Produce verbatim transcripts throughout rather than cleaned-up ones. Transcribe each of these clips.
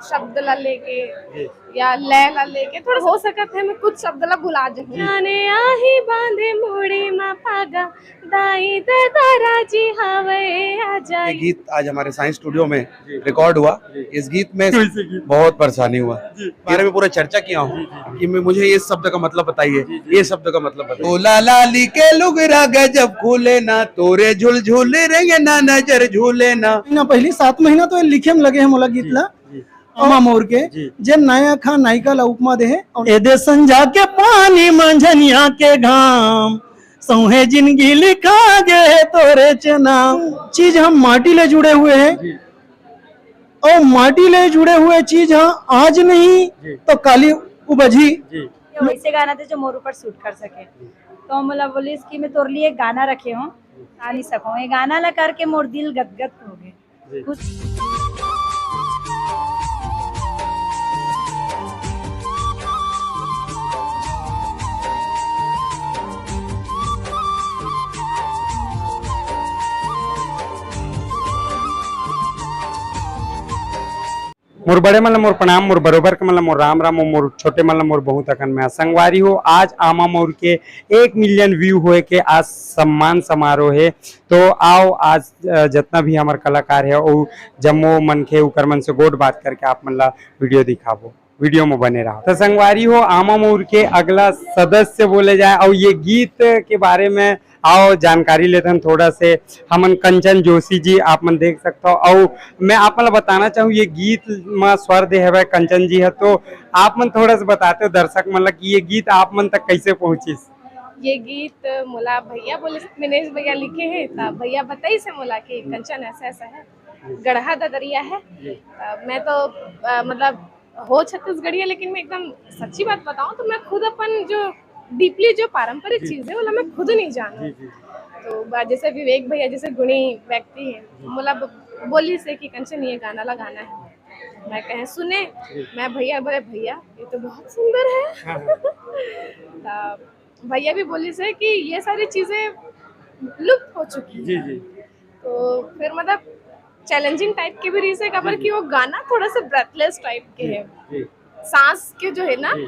शब्द ला लेके या लय ला लेके थोड़ा हो सकत है मैं कुछ शब्द ला भुला जाऊँ। आने आही बांधे मुड़ी मा पागा, दाई ददा राजी हावे आ ये जाई। गीत आज हमारे साइंस स्टूडियो में रिकॉर्ड हुआ। इस गीत में बहुत परेशानी हुआ, बारे में पूरा चर्चा किया हूँ कि मैं, मुझे इस शब्द का मतलब बताइए, ये शब्द का मतलब बताइए। ओ लाला ली के लुगरा गजब खुले ना, तोरे झुल झुल रंग ना नजर झूले ना। महीना पहली सात महीना तो ये लिखे में लगे हैं मोला गीत ला। अमा मोर के, जे नायक हा नायिका ला उपमा दे हे। और एदे संझा के पानी, मंझनिया के घाम, सौहे जिंदगी लिखा गे तोरे च नाम। चीज हम माटी ले जुड़े हुए हैं और माटी ले जुड़े हुए चीज हम आज नहीं तो काली उपजी। ये वैसे गाना थे जो मोर ऊपर सूट कर सके। तो मोला बोलिस कि मैं तोर लिए एक गाना रखे हूँ, गा नहीं सकूँ। ये गाना ला करके मोर दिल गदगद हो गए। कुछ मोर बड़े मन ला मोर प्रणाम, मोर बरोबर के मन ला मोर राम राम, और मोर छोटे मन ला मोर बहुत अकन मया। संगवारी हो, आज आमा मोर के एक मिलियन व्यू होए के आज सम्मान समारोह है। तो आओ आज अ, जतना भी हमर कलाकार है, वो जम्मो मनखे उकर मन से गोठ बात करके आप मन ला वीडियो दिखाबो। वीडियो में बने रहो। तो संगवारी हो, आमा मोर के अगला सदस्य बोले जाए और ये गीत के बारे में आओ जानकारी लेथन थोड़ा से। हमन कंचन जोशी जी आप मन देख सकते हो। और मैं आप मन ला बताना चाहूँ, ये गीत में स्वर दे हवे कंचन जी है, तो आप मन थोड़ा से बताते हो दर्शक मन ला कि ये गीत आप मन तक कैसे पहुँचिस? ये गीत मोला भैया बोले, मिनेश भैया लिखे हैं, तब भैया बताइस हे मोला कि कंचन ऐसा ऐसा है, गढ़ा ददरिया है। अ, मैं तो अ, मतलब हो छत्तीसगढ़िया, लेकिन मैं एकदम सच्ची बात बताऊं तो मैं खुद अपन जो डीपली जो पारंपरिक चीज है, वो मैं खुद नहीं जानू। तो बा- जैसे विवेक भैया जैसे गुणी व्यक्ति है, मोला ब- बोलिस हे कि कंचन ये गाना लगाना है। मैं कहे सुने, मैं भैया बोले भैया ये तो बहुत सुंदर है। तब भैया भी बोलिस हे कि ये सारी चीजें लुप्त हो चुकी है। जी जी। तो फिर मतलब चैलेंजिंग टाइप के भी रहिस हे, काबर कि वो गाना थोड़ा सा ब्रेथलेस टाइप के है, जी सांस के जो है ना जी।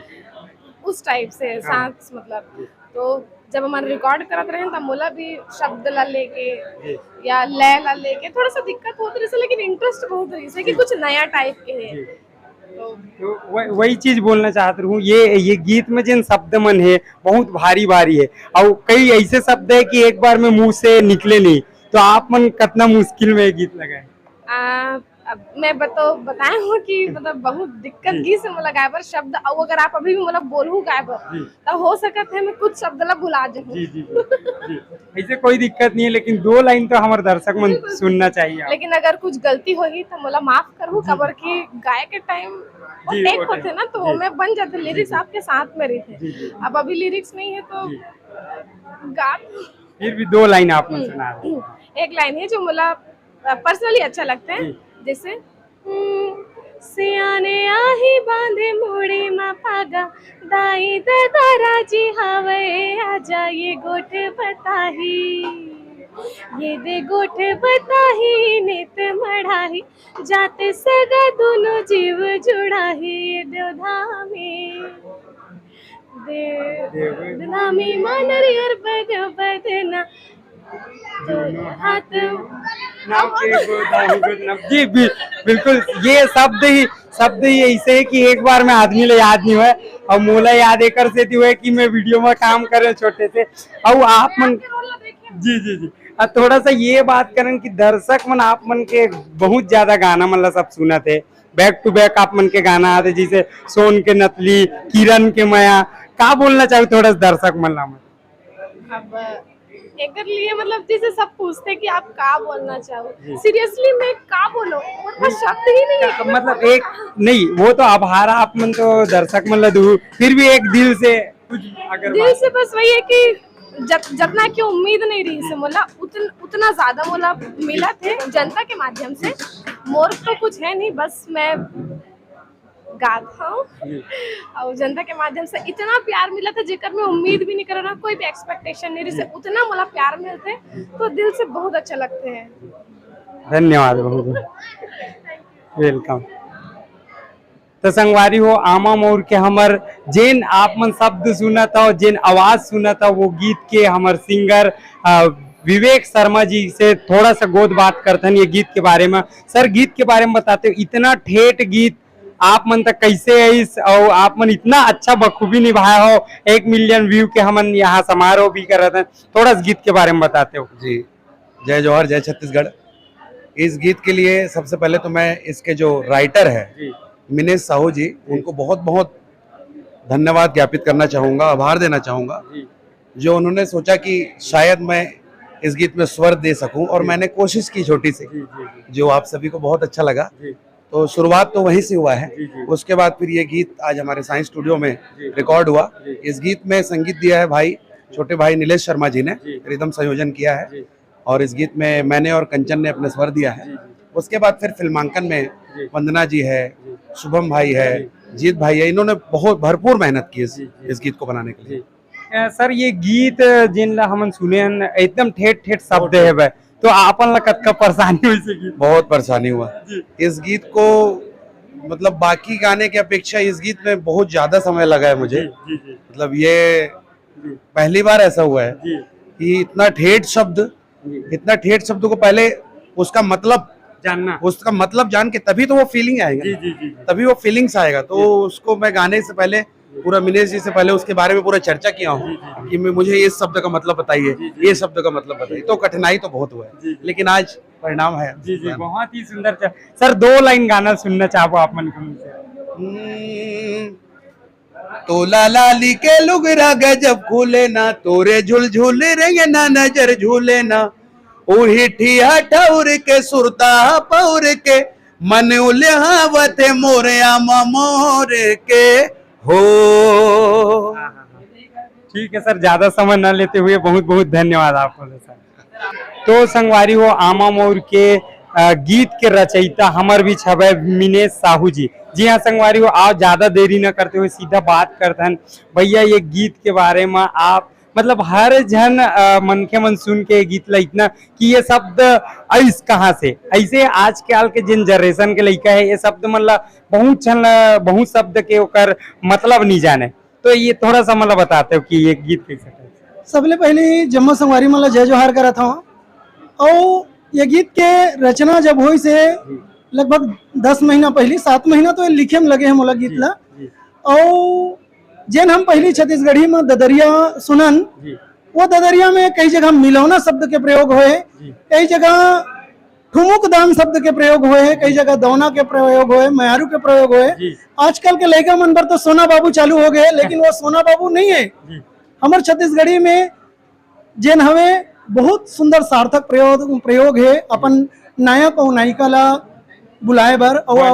उस टाइप से है, सांस मतलब। तो जब हमन रिकॉर्ड करत रहे तब मोला भी शब्द ला लेके या लय ला लेके थोड़ा सा दिक्कत होत रहिस हे, लेकिन इंटरेस्ट बहुत रहिस हे कि कुछ नया टाइप के है। तो तो वह- वही चीज बोलना चाहत रहूँ, ये ये गीत में जिन शब्द मन है बहुत भारी भारी है, और कई ऐसे शब्द है कि एक बार में मुंह से निकले नहीं, तो आप मन कितना मुश्किल में ये गीत लगाए? आ, अब मैं बतो बताया हूँ कि मतलब बहुत दिक्कत गी से मोला गाए बर शब्द, और अगर आप अभी भी मोला बोलहू गाए बर, तो हो सकत है मैं कुछ शब्द ला भुला जाऊँ। जी जी जी जी। ऐसे कोई दिक्कत नहीं है, लेकिन दो लाइन तो हमारे दर्शक मन सुनना चाहिए आप। लेकिन अगर कुछ गलती होही तो मोला माफ करहू, काबर कि गाए के टाइम वो जी, टेक वो होथे ना, तो वो में बन जाथे, लिरिक्स आपके साथ में रहिथे। जी, जी। अब अभी लिरिक्स नहीं है तो जी। गा फिर भी दो लाइन आप मन सुना दो। एक लाइन है जो मोला पर्सनली अच्छा लगता है, जैसे हम्म, सियाने आही बांधे मुड़ी मा पागा, दाई ददा राजी हावे आजा ये गोठ बताही, ये दे गोठ बताही नित मढ़ाही, जाते सगा दोनों जीव जुड़ाही ये देवधामी। देव धामी मानर यार बद बदना दोनों हाथ जी बि, बिल्कुल। ये शब्द ही शब्द ही ऐसे है कि एक बार में आदमी ला याद नहीं हुआ, और मोला याद एकर सेती हुआ कि मैं वीडियो में काम करे छोटे से। और आप मन जी जी जी। और थोड़ा सा ये बात करन कि दर्शक मन आप मन के बहुत ज्यादा गाना मन ला सब सुनत हे, बैक टू बैक आप मन के गाना आते, जैसे सोन के नतली, किरण के मया, का बोलना चाहू थोड़ा सा दर्शक मन ला? अब एकर लिए मतलब जैसे सब पूछते कि आप का बोलना चाहो, सीरियसली मैं का बोलो, मोर पास शब्द ही नहीं है कि मैं मतलब बोलूं एक नहीं, वो तो आभार आप मन तो दर्शक मन ला दू, फिर भी एक दिल से कुछ अगर दिल से बस वही है कि जत, जतना की उम्मीद नहीं रहिस हे मोला उतन, उतना ज्यादा मोला मिलत हे जनता के माध्यम से। मोर तो कुछ है नहीं, बस मैं गात हूँ और जनता के माध्यम से इतना प्यार मिलत हे जेकर मैं उम्मीद भी नहीं करना, कोई भी एक्सपेक्टेशन नहीं रहिस हे, उतना मोला प्यार मिलत हे तो दिल से बहुत अच्छा लगत हे। धन्यवाद बहुत। वेलकम। तो संगवारी हो, आमा मौर के हमर जेन आप मन शब्द सुनत हो, जेन आवाज सुनत हो, वो गीत के हमर सिंगर अ, विवेक शर्मा जी से थोड़ा सा गोद बात करथन ये गीत के बारे में। सर, गीत के बारे में बताते हो, इतना ठेठ गीत आप मन तक कैसे आइस और आप मन इतना अच्छा बखूबी निभाए हो, एक मिलियन व्यू के हमन यहाँ समारोह भी करत हैं, थोड़ा सा गीत के बारे में बताते हो। जी, जय जोहार, जय छत्तीसगढ़। इस गीत के लिए सबसे पहले तो मैं इसके जो राइटर है जी। मिनेश साहू जी, उनको बहुत बहुत धन्यवाद ज्ञापित करना चाहूँगा, आभार देना चाहूँगा, जी। जो उन्होंने सोचा कि शायद मैं इस गीत में स्वर दे सकूं, और मैंने कोशिश की छोटी सी, जी, जी, जी। जो आप सभी को बहुत अच्छा लगा। जी। तो शुरुआत तो वहीं से हुआ है। जी, जी। उसके बाद फिर ये गीत आज हमारे साइंस स्टूडियो में जी। रिकॉर्ड हुआ। जी। इस गीत में संगीत दिया है भाई, छोटे भाई नीलेश शर्मा जी ने जी। रिदम संयोजन किया है, जी। और इस गीत में मैंने और कंचन ने अपने स्वर दिया है। जी, जी। उसके बाद फिर फिल्मांकन में जी। वंदना जी है, जी। शुभम भाई है, जी। जीत भाई है, इन्होंने बहुत भरपूर मेहनत की इस, जी, जी। इस गीत को बनाने के लिए। जी। अ, सर, ये गीत जिन ला हमन सुने हन, एकदम ठेठ ठेठ शब्द है बे, तो आपन ला कतका परेशानी होइस ये गीत? बहुत परेशानी हुआ जी। इस गीत को, मतलब बाकी गाने की अपेक्षा इस गीत में बहुत ज्यादा समय लगा है मुझे। जी, जी, जी। मतलब ये जी। पहली बार ऐसा हुआ है जी। कि इतना ठेठ शब्द, जी। इतना ठेठ शब्द को पहले उसका मतलब, जानना। उसका मतलब जान के तभी तो वो फीलिंग आएगा जी, ना। जी, जी, जी। तभी वो फीलिंग्स आएगा। तो जी। उसको मैं गाने से पहले पूरा मिनेश जी से पहले उसके बारे में पूरा चर्चा किया हूँ जी, जी, जी। कि मैं, मुझे इस शब्द का मतलब बताइए, जी, जी। ये शब्द का मतलब बताइए। तो कठिनाई तो बहुत हुआ है, जी, जी। लेकिन आज परिणाम है। जी, जी, बहुत ही सुंदर। च-, सर, दो लाइन गाना सुनना चाहबो आप मन के मुंह से। हम्म, तोला लाली के लुगरा गजब खुले ना, तोरे झुलझुल रे ये ना नजर झूले ना, उही ठिया ठौर के सुरता पौर के, मन उलहावत है मोरे आमा मोर के हो। ठीक है सर, ज्यादा समय न लेते हुए बहुत बहुत धन्यवाद आपको सर। तो संगवारी हो, आमा मौर के अ, गीत के रचयिता हमर बीच हवे मिनेश साहू जी। जी हाँ संगवारी हो, आओ ज्यादा देरी न करते हुए सीधा बात करथन। भैया, ये गीत के बारे में आप, मतलब हर झन अ, मनखे मन सुन के ये गीत ला इतना कि ये शब्द आइस कहाँ से, ऐसे आजकल के जिन जनरेशन के लइका है ये शब्द मन ला बहुत झन ला, बहुत शब्द के ओकर मतलब नहीं जाने। तो ये थोड़ा सा मतलब बताते हो कि ये गीत कैसे? सबले पहले जम्मो संगवारी मन ला जय जोहार करत हव। अउ ये गीत के रचना जब होइस हे, लगभग दस महीना पहली, सात महीना तो ये लिखे में लगे हे मोला गीत ला। जी। अउ जेन हम पहली छत्तीसगढ़ी में ददरिया सुनन, जी। वो ददरिया में कई जगह मिलौना शब्द के प्रयोग होए, जी। कई जगह ठुमुक दान शब्द के प्रयोग होए हे, कई जगह दौना के प्रयोग होए, मयारू के प्रयोग होए। जी। आजकल के लइका मन बर तो सोना बाबू चालू हो गए, लेकिन वो सोना बाबू नहीं है। जी। हमर छत्तीसगढ़ी में जेन हवे बहुत सुंदर सार्थक प्रयोग, प्रयोग हे अपन नायक अउ नायिका ला बुलाए बर अउ हाँ,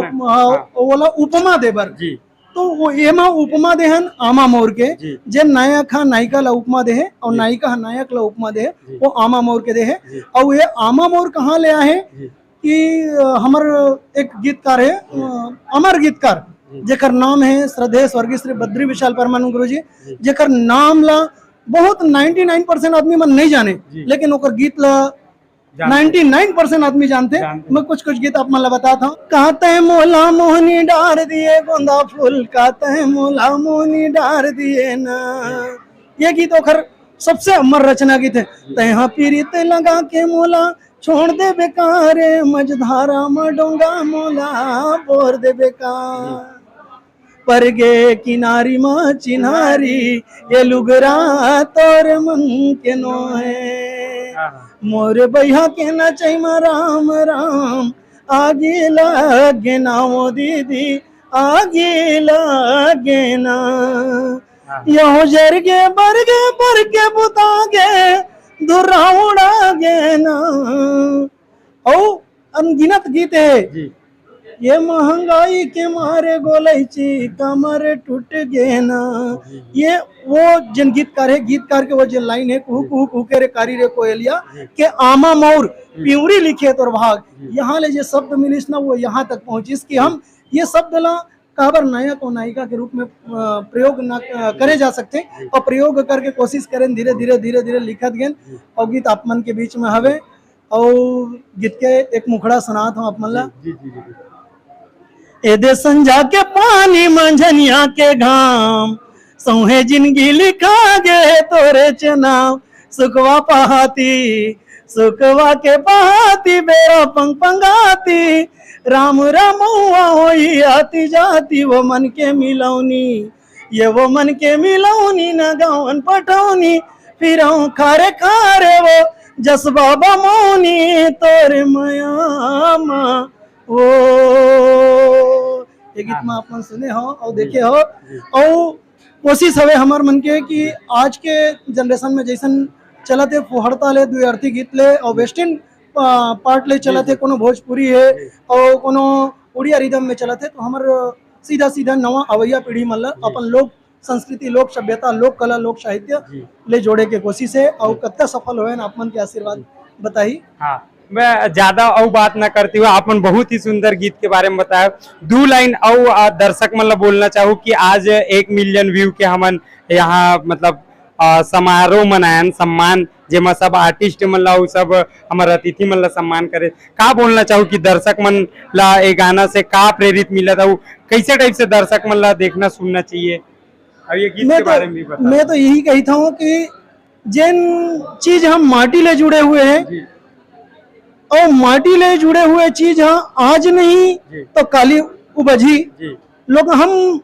अउ ओला उपमा दे बर। जी। तो वो एमा उपमा देहन आमा मोर के, जी। जेन नायक हा नायिका ला उपमा देहे अउ जी। नायिका हा नायक ला उपमा देहे, जी। वो आमा मोर के देहे। जी। अउ ये आमा मोर कहाँ ले आहे जी। कि अ, हमर एक गीतकार हे, अ, अमर गीतकार, जी। जेकर नाम हे श्रद्धेय स्वर्गीय श्री बद्री विशाल परमानंद गुरु जी, जी। जेकर नाम ला बहुत नाइंटी नाइन परसेंट आदमी मन नहीं जाने, जी। लेकिन ओकर गीत ला जानते। नाइंटी नाइन परसेंट आदमी जानते। जानते। मैं कुछ कुछ गीत आप मन ला बताता हूँ। काते मोला मोहनी डार दिए गोंदा फूल, काते मोला मोहनी डार दिए ना। ये गीत ओकर सबसे अमर रचना गीत है। तैहा पीरित लगा के मोला छोड़ दे बेकार, मझधारा म डोंगा मोला बोर दे बेकार। परगे किनारी म चिन्हारी, ये लुगरा तोर मन के नोहे। हाँ, हाँ। मोर बइहा के नचई म राम राम, आगी लागे ना वो दीदी, आगी लागे ना। हाँ। यहो जरगे बरगे बरगे बुतागे, धुर्रा उड़ागे ना। अउ अनगिनत गीत हे। जी। ये महंगाई के मारे गोलैची कमर टूट गे ना। ये वो जिन गीतकार हे, गीतकार के वो जिन लाइन हे, कुहू कुहू कुहू के रे कारी रे कोयलिया, के आमा मौर पिंवरी लिखे तोर भाग। यहाँ ले जे शब्द मिलिस ना, वो यहाँ तक पहुँचिस कि हम ये शब्द ला काबर नायक अउ नायिका के रूप में, अ, प्रयोग ना, अ, करे जा सकथे अउ प्रयोग करके कोशिश करेन, धीरे धीरे धीरे धीरे लिखत गेन। अउ गीत आप मन के बीच में हवे अउ गीत के एक मुखड़ा सुनात हूँ आप मन ला। जी, जी, जी, जी। ए दे संझा के पानी, मंझनिया के घाम, सौंहे जिनगी लिखा गे हे तोरे चनाव। सुखवा पहाती, सुखवा के पहाती, बेरा पंग पंगाती, राम रमौआ होई आती जाती, वो मन के मिलौनी, ये वो मन के मिलौनी, न गावन पटौनी, फिरौं खारे खारे वो जसबा बमौनी, तोरे मया मा वो। ये गीत में आप मन सुने हो और देखे हो, और कोशिश हवे हमर मन के कि आज के जनरेशन में जैसन चलत हे फुहड़ता ले, द्व्यर्थी गीत ले और वेस्टर्न पार्ट ले चलत हे, कोनो भोजपुरी हे और कोनो उड़िया रिदम में चलत हे, तो हमर सीधा सीधा नवा अवैया पीढ़ी मन ला अपन लोक संस्कृति, लोक सभ्यता, लोक कला, लोक साहित्य ले जोड़े के कोशिश हे। और कतका सफल होए न, आप मन के आशीर्वाद बताही। हाँ, मैं ज्यादा अउ बात ना करती हुआ, आप मन बहुत ही सुंदर गीत के बारे में बताया। दू लाइन अउ, आ, दर्शक मन ला बोलना चाहू कि आज एक मिलियन व्यू के हमन यहाँ, मतलब, आ, समारोह मनायन, सम्मान, जेमा सब आर्टिस्ट मन ला, उ सब हमर अतिथि मन ला सम्मान करे। का बोलना चाहू कि दर्शक मन ला ए गाना से का प्रेरित मिलत हे, कैसे टाइप से दर्शक मन ला देखना सुनना चाहिए? अब ये गीत मैं के तो बारे में भी बताओ। मैं तो यही कहता हूँ कि जिन चीज हम माटी ले जुड़े हुए हैं, जी। और माटी ले जुड़े हुए चीज हाँ आज नहीं जी। तो काली उपजी। जी। लोग हम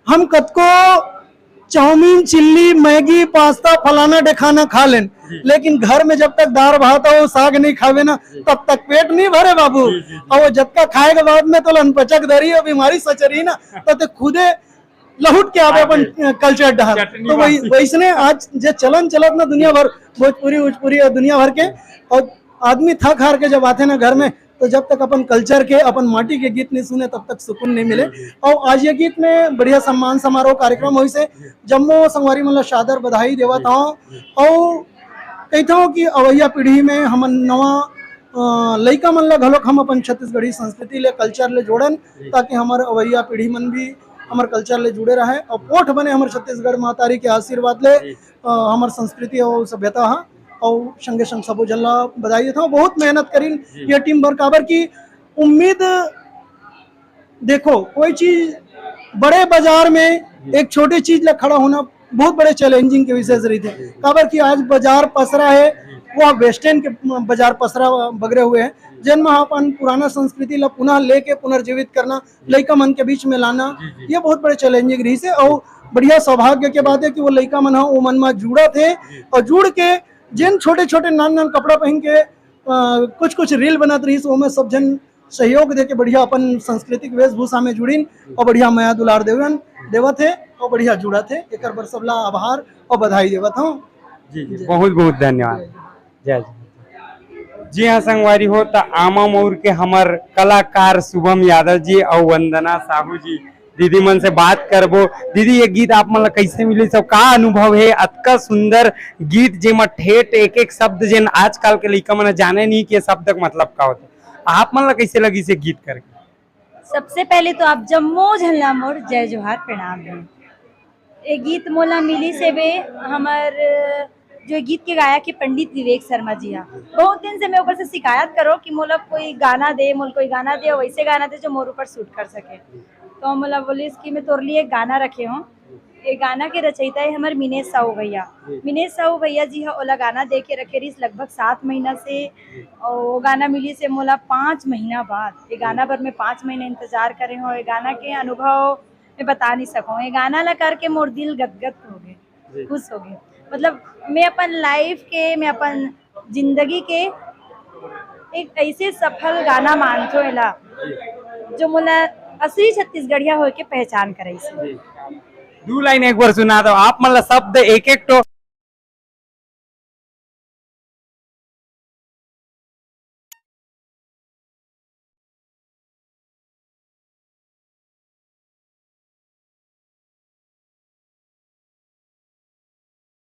हम कतको चाउमीन, चिल्ली, मैगी, पास्ता, फलाना ढेकाना खा लेन, जी। लेकिन घर में जब तक दार भात अउ साग नहीं खावे ना, जी। तब तक पेट नहीं भरे बाबू। जी, जी, जी। और वो जतका खाए के बाद में तो लनपचक धरी और बीमारी सचरी ना, तो ते खुदे लहुट के आवे अपन कल्चर डहा। तो वही, वैसने आज जे चलन चलत ना दुनिया भर, भोजपुरी उजपुरी और दुनिया भर के, और आदमी थक हार के जब आथे ना घर में, तो जब तक अपन कल्चर के, अपन माटी के गीत नहीं सुने, तब तक सुकून नहीं मिले। और आज ये गीत में बढ़िया सम्मान समारोह कार्यक्रम होइस हे, जम्मो संगवारी मन ला सादर बधाई देवत हूँ। और कहता हूँ कि अवैया पीढ़ी में हमन नवा, अ, लइका मन ला घलोक हम अपन छत्तीसगढ़ी संस्कृति ले, कल्चर ले जोड़न, ताकि हमर अवैया पीढ़ी मन भी हमर कल्चर ले जुड़े रहे और पोठ बने हमर छत्तीसगढ़ महतारी के आशीर्वाद ले, अ, हमर संस्कृति और सभ्यता हा। और संगे संग सबो झन ला बधाई देता हूँ, बहुत मेहनत करिन ये टीम बर, काबर की उम्मीद देखो, कोई चीज बड़े बाजार में एक छोटे चीज ला खड़ा होना बहुत बड़े चैलेंजिंग के विषय से रहिथे। काबर कि आज बाजार पसरा हे, वो वेस्टर्न के बाजार पसरा बगरे हुए हैं, जेन म अपन पुराना संस्कृति ला पुनः लेके पुनर्जीवित करना, लइका मन के बीच में लाना, ये बहुत बड़े चैलेंजिंग रहिस हे। और बढ़िया सौभाग्य के बात हे कि वो लइका मन ह ओ मन म जुड़त हे और जुड़ के जेन छोटे छोटे नान नान कपड़ा पहन के, अ, कुछ कुछ रील बनत रहिस, ओमे सब झन सहयोग देके बढ़िया अपन सांस्कृतिक वेशभूषा में जुड़िन और बढ़िया मया दुलार देवन, देवत हे और बढ़िया जुड़त हे। एकर बर सबला आभार और बधाई देवत हूँ। जी, जी, बहुत बहुत धन्यवाद। जय जी। जी हाँ संगवारी हो, त आमा मऊर के हमर कलाकार शुभम यादव जी और वंदना साहू जी, दीदी मन से बात करबो। दीदी, ये गीत आप मन ला कैसे मिलिस, सब का अनुभव हे? अतका सुंदर गीत जेमा ठेठ एक एक शब्द जेन आजकल के लइका मन जाने नहीं कि ये शब्द का मतलब का होथे, आप मन ला कैसे लगिस ये गीत करके? सबसे पहले तो आप जम्मो झन ला मोर जय जोहार, प्रणाम हे। ये गीत मोला मिलिस हे बे, हमर जो गीत के गायक हे पंडित विवेक शर्मा जी हा। बहुत दिन से मैं ओकर से शिकायत करो कि मोला कोई गाना दे, मोला कोई गाना दे, वैसे गाना दे जो मोर ऊपर शूट कर सके। तो मोला बोलिस कि मैं तोर लिए एक गाना रखे हूँ। ये गाना के रचयिता हे हमर मिनेश साहू भैया। मिनेश साहू भैया जी हा ओला गाना दे के रखे रहिस लगभग सात महीना से, और वो गाना मिलिस हे मोला पाँच महीना बाद। ये गाना बर मैं पाँच महीना इंतजार करे हूँ। ये गाना के अनुभव मैं बता नहीं सकूँ। ये गाना ला करके मोर दिल गदगद हो गे, खुश हो गे। मतलब मैं अपन लाइफ के, मैं अपन जिंदगी के एक ऐसे सफल गाना मानथो एला, जो मोला असली छत्तीसगढ़िया होय के पहचान कराइस। दू लाइन एक बार सुना दो आप मन ला, शब्द एक एक ठो।